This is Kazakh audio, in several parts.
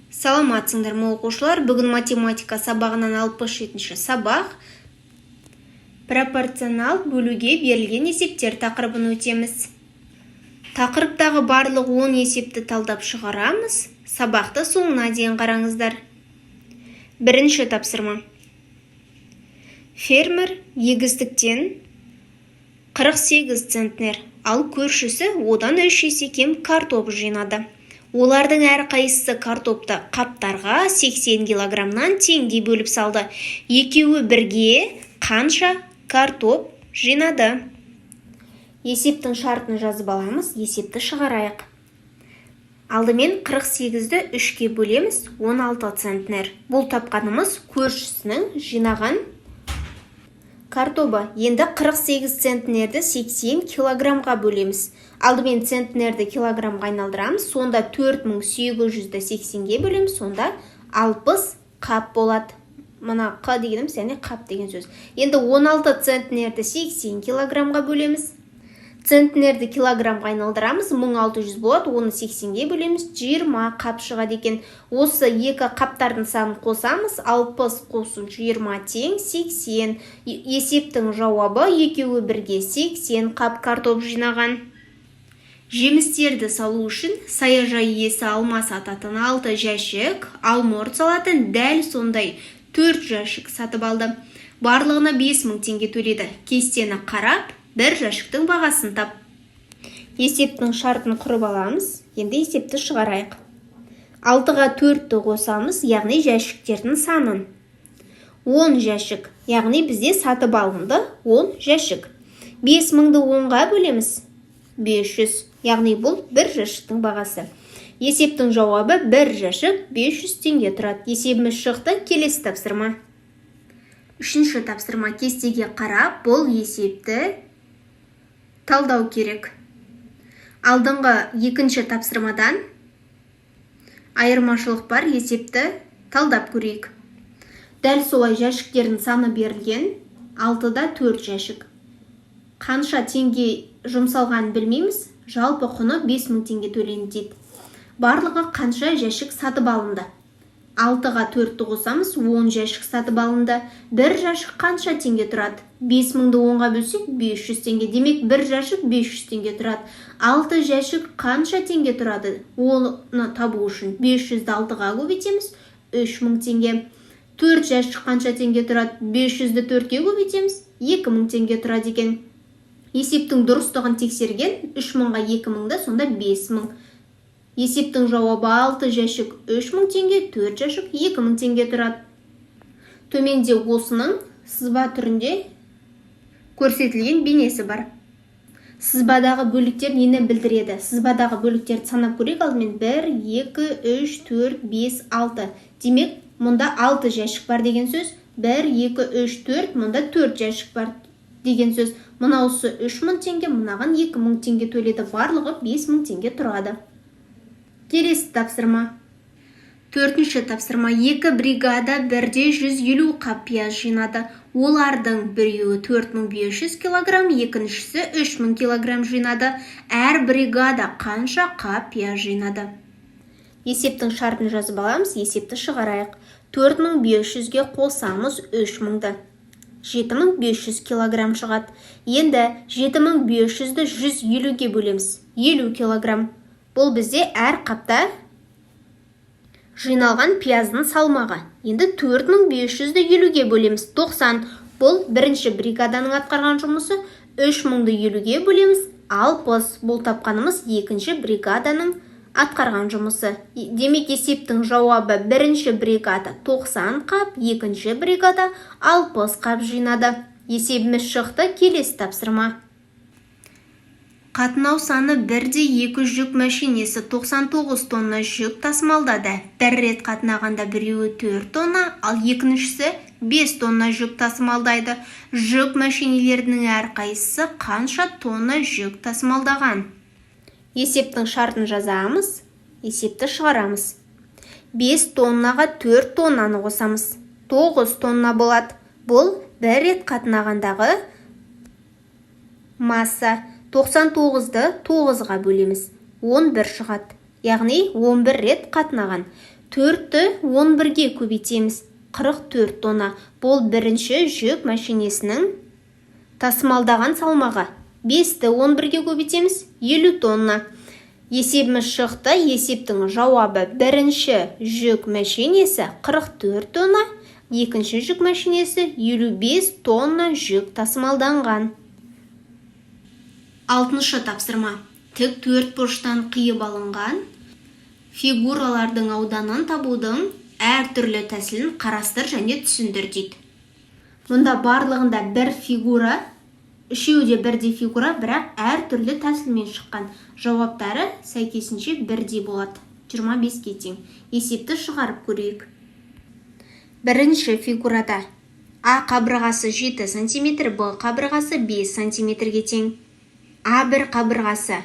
Саламатсыңдар ма, оқушылар! Бүгін математика сабағынан 67-сабақ, пропорционал бөлуге берілген есептер тақырыбын өтеміз. Тақырыптағы барлық 10 есепті талдап шығарамыз. Сабақты соңына дейін қараңыздар. Бірінші тапсырма. Фермер егістіктен 48 центнер, ал көршісі одан 3 есе кем картоп жинады. Олардың әрқайсысы картопты қаптарға 80 килограммнан теңдей бөліп салды. Екеуі бірге қанша картоп жинады? Есептің шартын жазып аламыз, есепті шығарайық. Алдымен 48-ді 3-ке бөлеміз, 16 центнер. Бұл тапқанымыз көршісінің жинаған картобы. Енді 48 центнерді 80 килограммға бөлеміз. Алдымен центнерді килограммға айналдырамыз. Сонда 4800-ді 80-ге бөлеміз, сонда 60 қап болады. Мына қ дегеніміз, яғни қап деген сөз. Енді 16 центнерді 80 килограммға бөлеміз. Центнерді килограммға айналдырамыз, 1600 болады, оны 80-ге бөлеміз, 20 қап шығады екен. Осы екі қаптардың санын қосамыз, 60 қосу 20 тең 80. Есептің жауабы: екеуі бірге 80 қап картоп жинаған. Жемістерді салу үшін саяжай иесі алма сататын 6 жәшік, алмұрт салатын дәл сондай 4 жәшік сатып алды. Барлығына 5000 теңге төледі. Кестені қарап, бір жәшіктің бағасын тап. Есептің шартын құрып аламыз. Енді есепті шығарайық. 6-ға 4-ті қосамыз, яғни жәшіктердің санын. 10 жәшік, яғни бізде сатып алынды 10 жәшік. 5000-ды 10-ға бөлеміз, 500, яғни бұл бір жәшіктің бағасы. Есептің жауабы: бір жәшік 500 теңге тұрады. Есебіміз шықты. Келесі тапсырма. Үшінші тапсырма. Кестеге қарап, бұл есепті талдау керек. Алдыңғы екінші тапсырмадан айырмашылық бар, есепті талдап көрейік. Дәл солай жәшіктердің саны берілген, 6-да 4 жәшік. Қанша теңге жұмсалғанын білмейміз, жалпы құны 5000 теңге төленді дейді. Барлығы қанша жәшік сатып алынды? 6-ға 4-ті қосамыз, 10 жәшік сатып алынды. Бір жәшік қанша теңге тұрады? 5000-ды 10-ға бөлсек, 500 теңге. Демек, бір жәшік 500 теңге тұрады. 6 жәшік қанша теңге тұрады? Оны табу үшін 500-ді 6-ға көбейтеміз, 3000 теңге. 4 жәшік қанша теңге тұрады? 500-ді 4-ке көбейтеміз, 2000 теңге тұрады екен. Есептің дұрыстығын тексерген, 3000-ға 2000-ды, сонда 5000. Есептің жауабы: 6 жәшік 3000 теңге, 4 жәшік 2000 теңге тұрады. Төменде осының сызба түрінде көрсетілген бейнесі бар. Сызбадағы бөліктер нені білдіреді? Сызбадағы бөліктерді санап көрейік алдымен: 1, 2, 3, 4, 5, 6. Демек, мұнда 6 жәшік бар деген сөз. 1, 2, 3, 4, мұнда 4 жәшік бар деген сөз. Мынаусы 3000 теңге, мынаған 2000 теңге төледі. Барлығы 5000 теңге тұрады. Келесі тапсырма. Төртінші тапсырма. Екі бригада бірдей 150 қап пияз жинады. Олардың біреуі 4500 килограмм, екіншісі 3000 килограмм жинады. Әр бригада қанша қап пияз жинады? Есептің шартын жазып аламыз, есепті шығарайық. 4500-ге қосамыз 3000-ды. 7500 килограмм шығады. Енді 7500-ді 150-ге бөлеміз. 50 килограмм. Бұл бізде әр қапта жиналған пияздың салмағы. Енді 4500-ді 50-ге бөлеміз. 90. Бұл бірінші бригаданың атқарған жұмысы. 3000-ды 50-ге бөлеміз. 60. Бұл тапқанымыз екінші бригаданың атқарған жұмысы. Демек, есептің жауабы: бірінші бригада 90 қап, екінші бригада 60 қап жинады. Есебіміз шықты. Келесі тапсырма. Қатынау саны бірдей екі жүк мәшинесі 99 тонна жүк тасымалдады. Бір рет қатынағанда біреуі 4 тонна, ал екіншісі 5 тонна жүк тасымалдайды. Жүк мәшинелерінің әрқайсысы қанша тонна жүк тасымалдаған? Есептің шартын жазамыз, есепті шығарамыз. 5 тоннаға 4 тоннаны қосамыз. 9 тонна болады. Бұл бір рет қатынағандағы масса. 99-ды 9-ға бөлеміз. 11 шығады. Яғни 11 рет қатынаған. 4-ті 11-ге көбейтеміз, 44 тонна. Бұл бірінші жүк мәшинесінің тасымалдаған салмағы. 5-ті 11-ге көбейтеміз, 50 тонна. Есебіміз шықты. Есептің жауабы: бірінші жүк мәшинесі 44 тонна, екінші жүк мәшинесі 55 тонна жүк тасымалданған. Алтыншы тапсырма. Тік төрт бұрыштан қиып алынған фигуралардың ауданын табудың әртүрлі тәсілін қарастыр және түсіндір дейді. Мұнда барлығында бір фигура, үшеуі де бірдей фигура, бірақ әртүрлі тәсілмен шыққан. Жауаптары сәйкесінше бірдей болады, 25-ке тең. Есепті шығарып көрейік. Бірінші фигурада А қабырғасы 7 см, Б қабырғасы 5 см-ге тең. А1 қабырғасы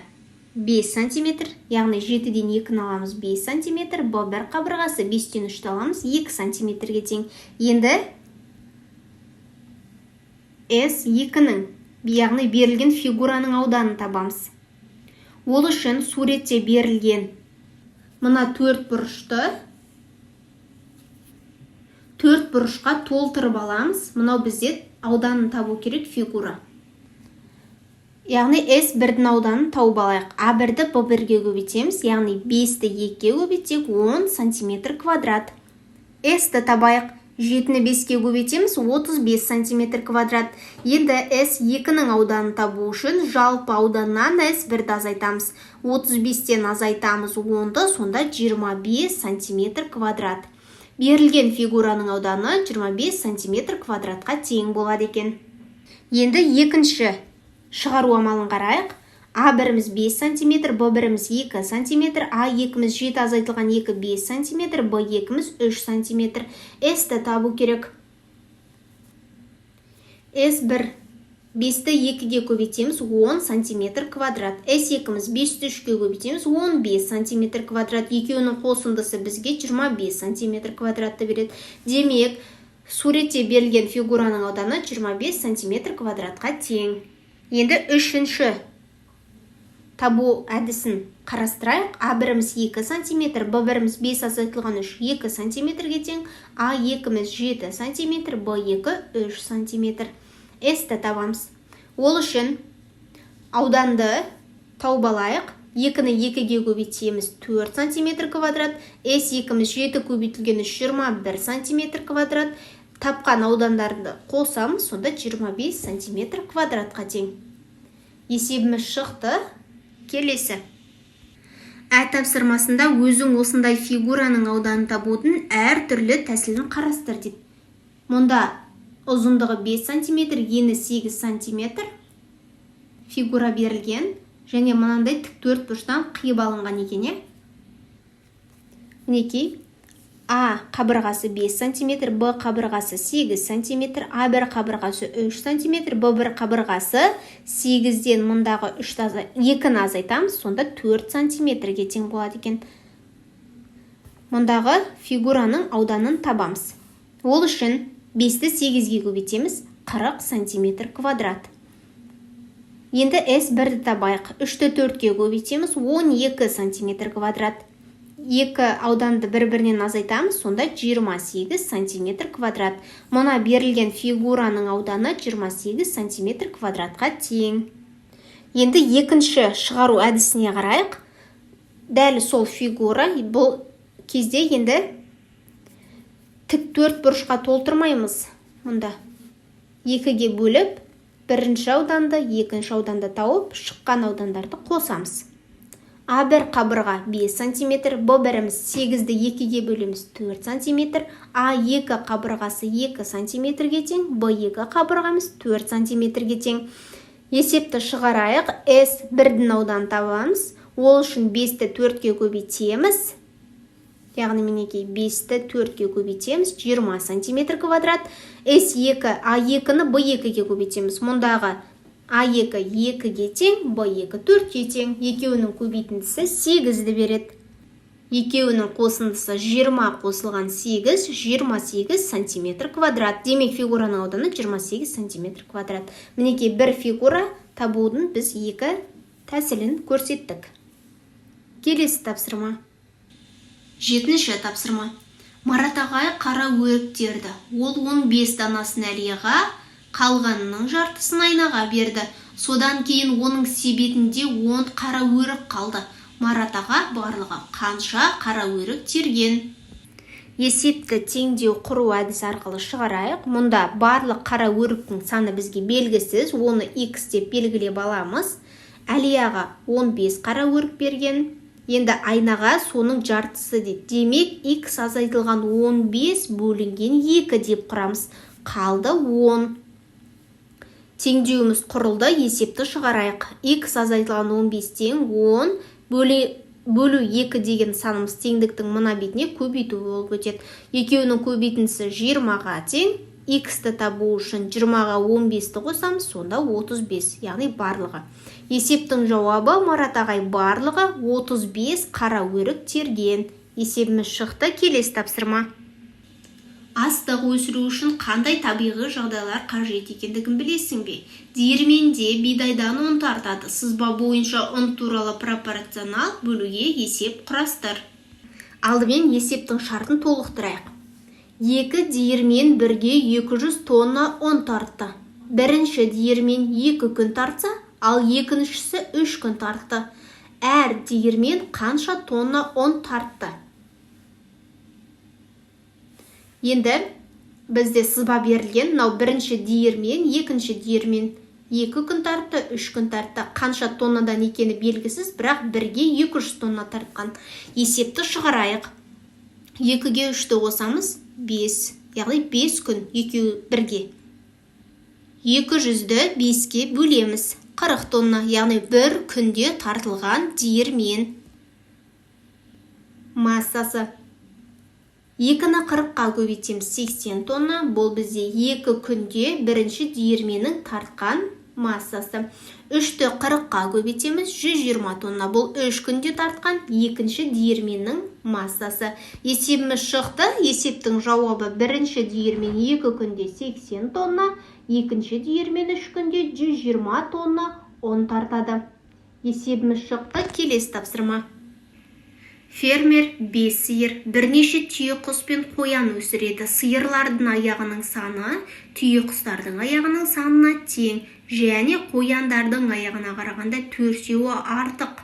5 см, яғни 7-ден 2-ні аламыз, 5 см, Б1 қабырғасы 5-тен 3-ті аламыз, 2 см-ге тең. Енді S2-нің, яғни берілген фигураның ауданын табамыз. Ол үшін суретте берілген мына төрт бұрышты төрт бұрышқа толтырып аламыз. Мынау бізде ауданын табу керек фигура. Яғни S1-дің ауданын тауып алайық. А1-ді B1-ге көбейтеміз, яғни 5-ті 2-ге көбейтсек, 10 сантиметр квадрат. S-ті табайық. 7-ні 5-ке көбейтеміз, 35 сантиметр квадрат. Енді S2-нің ауданын табу үшін жалпы ауданнан S1-ді азайтамыз. 35-тен азайтамыз 10-ды, сонда 25 сантиметр квадрат. Берілген фигураның ауданы 25 сантиметр квадратқа тең болады екен. Енді екінші шығару амалын қарайық. А біріміз 5 сантиметр, Б біріміз 2 сантиметр, А екіміз 7 азайтылған 2, 5 сантиметр, Б екіміз 3 сантиметр. С-ті табу керек. С1, 5-ті 2-ге көбейтеміз, 10 сантиметр квадрат. С екіміз 5-ті 3-ке көбейтеміз, 15 сантиметр квадрат. Екеуінің қосындысы бізге 25 сантиметр квадратты береді. Демек, суретте берілген фигураның ауданы 25 сантиметр квадратқа тең. Енді үшінші табу әдісін қарастырайық. А біріміз 2 сантиметр, Б біріміз 5 азайтылған 3, 2 сантиметрге тең, А екіміз 7 сантиметр, Б 2, 3 сантиметр. С-ті табамыз. Ол үшін ауданды тауып алайық. 2-ні 2-ге көбейтеміз, 4 сантиметр квадрат. С екіміз 7 көбейтілген 3, 21 сантиметр квадрат. Тапқан аудандарды қосамыз, сонда 25 сантиметр квадратқа тең. Есебіміз шықты. Келесі. Ә тапсырмасында өзің осындай фигураның ауданын табудың әртүрлі тәсілін қарастыр дейді. Мұнда ұзындығы 5 см, ені 8 см фигура берілген және мынандай тік төрт бұрыштан қиып алынған екен, иә. Мінекей, А қабырғасы 5 см, Б қабырғасы 8 см, А1 қабырғасы 3 см, Б1 қабырғасы 8-ден мұндағы 3 2-ні азайтамыз, сонда 4 сантиметрге тең болады екен. Мұндағы фигураның ауданын табамыз. Ол үшін 5-ті 8-ге көбейтеміз, 40 сантиметр квадрат. Енді S1-ді табайық. 3-ті 4-ке көбейтеміз, 12 сантиметр квадрат. Екі ауданды бір-бірінен азайтамыз, сонда 28 сантиметр квадрат. Мына берілген фигураның ауданы 28 сантиметр квадратқа тең. Енді екінші шығару әдісіне қарайық. Дәл сол фигура, бұл кезде енді тік төрт бұрышқа толтырмаймыз. Мұнда екіге бөліп, бірінші ауданды, екінші ауданды тауып, шыққан аудандарды қосамыз. А1 қабырға 5 см, Б1-іміз 8-ді 2-ге бөлеміз, 4 см, А2 қабырғасы 2 см-ге тең, Б2 қабырғамыз 4 см-ге тең. Есепті шығарайық. S1-дің ауданын табамыз. Ол үшін 5-ті 4-ке көбейтеміз. Яғни мінекей, 5-ті 4-ке көбейтеміз, 20 см квадрат. S2, А2-ні B2-ге көбейтеміз. Мұндағы А2 2-ге тең, Б2 4-ке тең. Екеуінің көбейтіндісі 8-ді береді. Екеуінің қосындысы 20 қосылған 8, 28 сантиметр квадрат. Демек, фигураның ауданы 28 сантиметр квадрат. Мінекей, бір фигура табудың біз екі тәсілін көрсеттік. Келесі тапсырма. Жетінші тапсырма. Марат ағай қара өрік терді. Ол 15 данасын Әлияға, қалғанының жартысын Айнаға берді. Содан кейін оның себетінде 10 қара өрік қалды. Марат аға барлығы қанша қара өрік терген? Есепті теңдеу құру әдісі арқылы шығарайық. Мұнда барлық қара өріктің саны бізге белгісіз, оны x деп белгілеп аламыз. Әлияға 15 қара өрік берген. Енді Айнаға соның жартысы дейді. Демек, x азайтылған 15 бөлінген 2 деп құрамыз. Қалды 10. Теңдеуіміз құрылды, есепті шығарайық. X азайтылған 15 тең 10 бөлу 2 деген санымыз теңдіктің мына бетіне көбейту болып өтеді. Екеуінің көбейтіндісі 20-ға тең. X-ті табу үшін 20-ға 15-ті қосамыз, сонда 35, яғни барлығы. Есептің жауабы: Марат ағай барлығы 35 қара өрік терген. Есебіміз шықты. Келесі тапсырма. Астық өсіру үшін қандай табиғи жағдайлар қажет екендігін білесің бе? Диірменде бидайдан ұн тартады. Сызба бойынша ұн туралы пропорционал бөлуге есеп құрастыр. Алдымен есептің шартын толықтырайық. Екі диірмен бірге 200 тонна ұн тартты. Бірінші диірмен 2 күн тартса, ал екіншісі 3 күн тартты. Әр диірмен қанша тонна ұн тартты? Енді бізде сызба берілген. Мынау бірінші диірмен, екінші диірмен 2 күн тартты, 3 күн тартты. Қанша тоннадан екені белгісіз, бірақ бірге 200 тонна тартқан. Есепті шығарайық. 2-ге 3-ті қосамыз, 5, яғни 5 күн екеуі бірге. 200-ді 5-ке бөлеміз, 40 тонна, яғни бір күнде тартылған диірмен массасы. 2-ні 40-қа көбейтеміз, 80 тонна. Бұл бізде 2 күнде бірінші диірменнің тартқан массасы. 3-ті 40-қа көбейтеміз, 120 тонна. Бұл 3 күнде тартқан екінші диірменнің массасы. Есебіміз шықты. Есептің жауабы: бірінші диірмен 2 күнде 80 тонна, екінші диірмен 3 күнде 120 тонна ұн тартады. Есебіміз шықты. Келесі тапсырма. Фермер 5 сиыр, бірнеше түйеқұс пен қоян өсіреді. Сиырлардың аяғының саны түйеқұстардың аяғының санына тең және қояндардың аяғына қарағанда 4-еуі артық.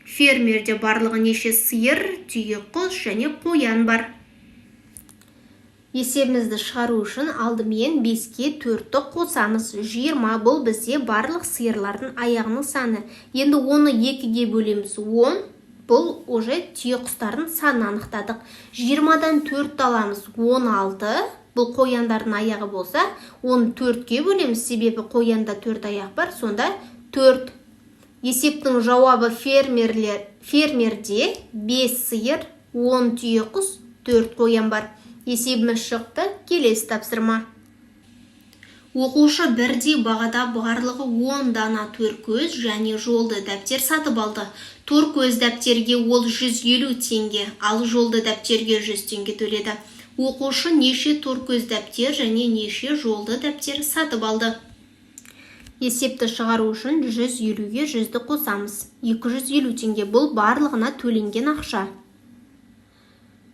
Фермерде барлығы неше сиыр, түйеқұс және қоян бар? Есебімізді шығару үшін алдымен 5-ке 4-ті қосамыз. 20, бұл бізде барлық сиырлардың аяғының саны. Енді оны 2-ге бөлеміз, 10. Бұл уже түйеқұстардың санын анықтадық. 20-дан 4 аламыз, 16. Бұл қояндардың аяғы болса, оны 4-ке бөлеміз, себебі қоянда 4 аяқ бар, сонда 4. Есептің жауабы: фермерде 5 сиыр, 10 түйеқұс, 4 қоян бар. Есебіміз шықты. Келесі тапсырма. Оқушы бірдей бағада барлығы 10 дана торкөз және жолды дәптер сатып алды. Торкөз дәптерге ол 150 теңге, ал жолды дәптерге 100 теңге төледі. Оқушы неше торкөз дәптер және неше жолды дәптер сатып алды? Есепті шығару үшін 150-ге 100-ді қосамыз. 250 теңге, бұл барлығына төленген ақша.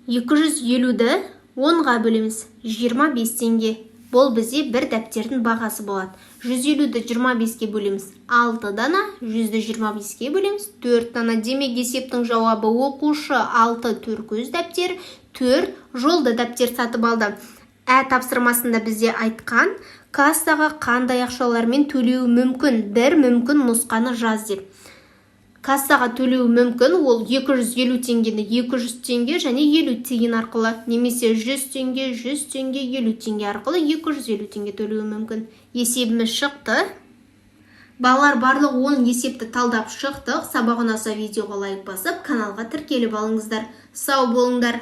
250-ді 10-ға бөлеміз, 25 теңге. Бұл бізде бір дәптердің бағасы болады. 150-ді 25-ке бөлеміз, 6 дана, 100-ді 25-ке бөлеміз, 4 дана. Демек, есептің жауабы: оқушы 6 торкөз дәптер, 4 жолды дәптер сатып алды. Тапсырмасында бізде айтқан, кассаға қандай ақшалармен төлеуі мүмкін, бір мүмкін нұсқаны жаз деп. Кассаға төлеуі мүмкін ол 250 теңгені 200 теңге және 50 тиын арқылы немесе 100 теңге, 100 теңге, 50 теңге арқылы 250 теңге төлеуі мүмкін. Есебіміз шықты. Балалар, барлық 10 есепті талдап шықтық. Сабақ ұнаса, видеоға лайк басып, каналға тіркеліп алыңыздар. Сау болыңдар.